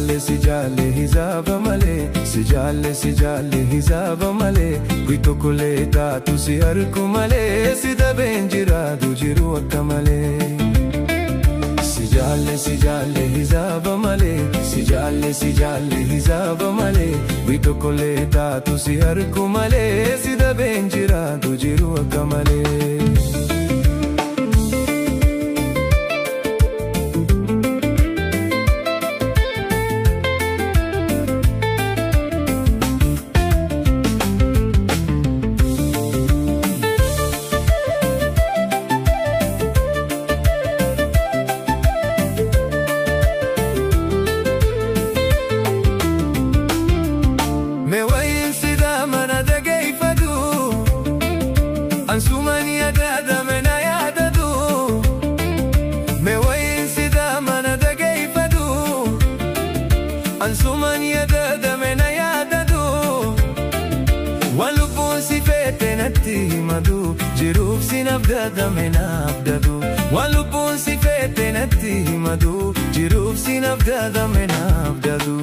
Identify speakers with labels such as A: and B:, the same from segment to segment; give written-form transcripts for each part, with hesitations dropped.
A: jaalle si jaalle hisaaba malee, si jaalle si jaalle hisaaba malee, gui tokkollee taatu si harku malee, si dabeen jiraatu jiru akka malee. Si jaalle si jaalle hisaaba malee, si jaalle si jaalle hisaaba malee, gui tokkollee taatu si harku malee, si dabeen jiraatu jiru akka malee. Me wayin sidaa mana dhageeffadhu, ansumaan yaadadame na yaadadhu. Me wayin sidaa mana dhageeffadhu, ansumaan yaadadame na yaadadhu. Waan lubbuun si feete natti himadhu, jiruuf si nafdadame naaf dadu. Waan lubbuun si feete natti himadhu, jiruuf si nafdadame naaf dadu.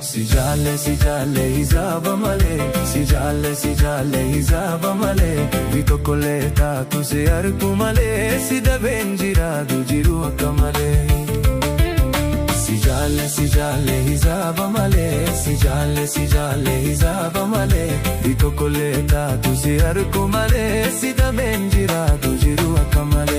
A: Si jaalle si jaalle hisaaba malee, si jaalle si jaalle hisaaba malee, gui tokkollee taatu si harku malee, si dabeen jiraatu jiru akka malee. Si jaalle si jaalle hisaaba malee, si jaalle si jaalle hisaaba malee, gui tokkollee taatu si harku malee, si dabeen jiraatu jiru akka malee.